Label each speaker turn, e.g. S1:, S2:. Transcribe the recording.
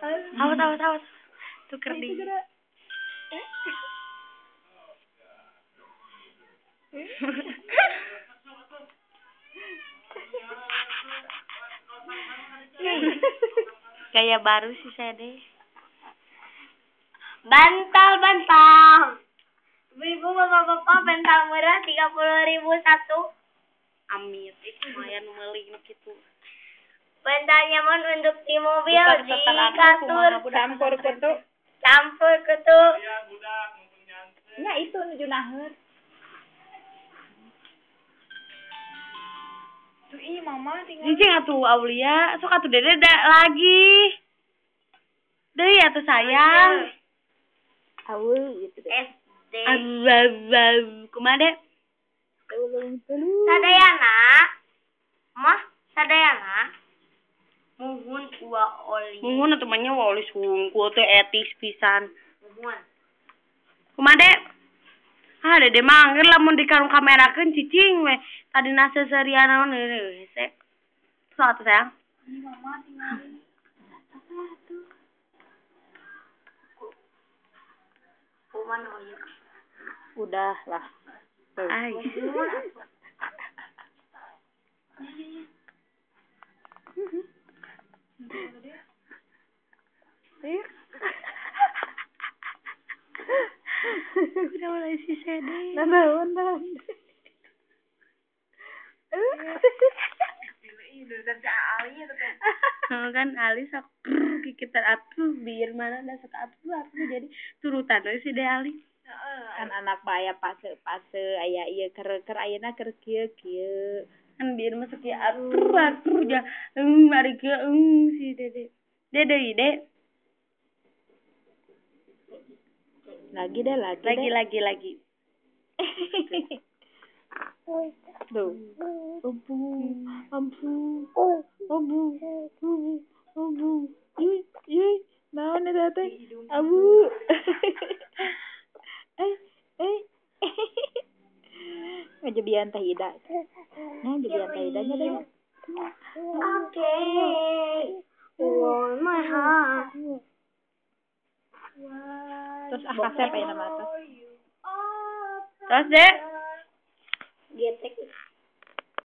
S1: Awas awas awas. Tuker di. Gaya baru sih saya deh.
S2: Bantal-bantal. Ibu bapak-bapak bantal murah 30.000 satu.
S1: Amit, lumayan meuli gitu.
S2: Bantal nyaman untuk di mobil, di kasur,
S3: campur kutu.
S2: Campur kutu.
S3: Ya itu nuju naher.
S4: Tuh ih mama tinggal.
S1: Cicing atuh Aulia, sok atuh Dede lagi. Deui atuh sayang.
S3: Aul gitu deh.
S2: SD.
S1: Abu kumaha Dek?
S2: Sadayana. Mah sadayana. Muhun ua oli.
S1: Muhun atuh mah nya wa oli sungkul teh etis pisan.
S2: Muhun.
S1: Kumaha Dek? Ah Dede mah angger lamun dikarung kamerakeun cicing we. Tadina seserian naon hese. Sok atuh sayang.
S4: Ih mama tinggal.
S3: Udah lah.
S1: Ay. Udah mulai si sedih.
S3: Nah.
S1: Kan Ali sok kikitan atuh biar mana da sok atuh jadi turutan we si De Ali.
S3: Kan anak mah aya fase-fase aya ieu keur ayeuna keur kieu kieu.
S1: Kan biar masuk ya atuh ja mari kieu si Dede. Dede ide.
S3: Lagi deh lagi.
S1: Lagi.
S3: Tuh. Abu, abu, abu, abu, abu. Ih, ih, naon eta teh? Abu. Eh. Ngajebian teh Ida. Nah, jebian teh Ida nya deh.
S2: Oke. Warm my heart.
S3: Terus ah kasep aya nama teh.
S1: Terus Dek.
S2: Getek.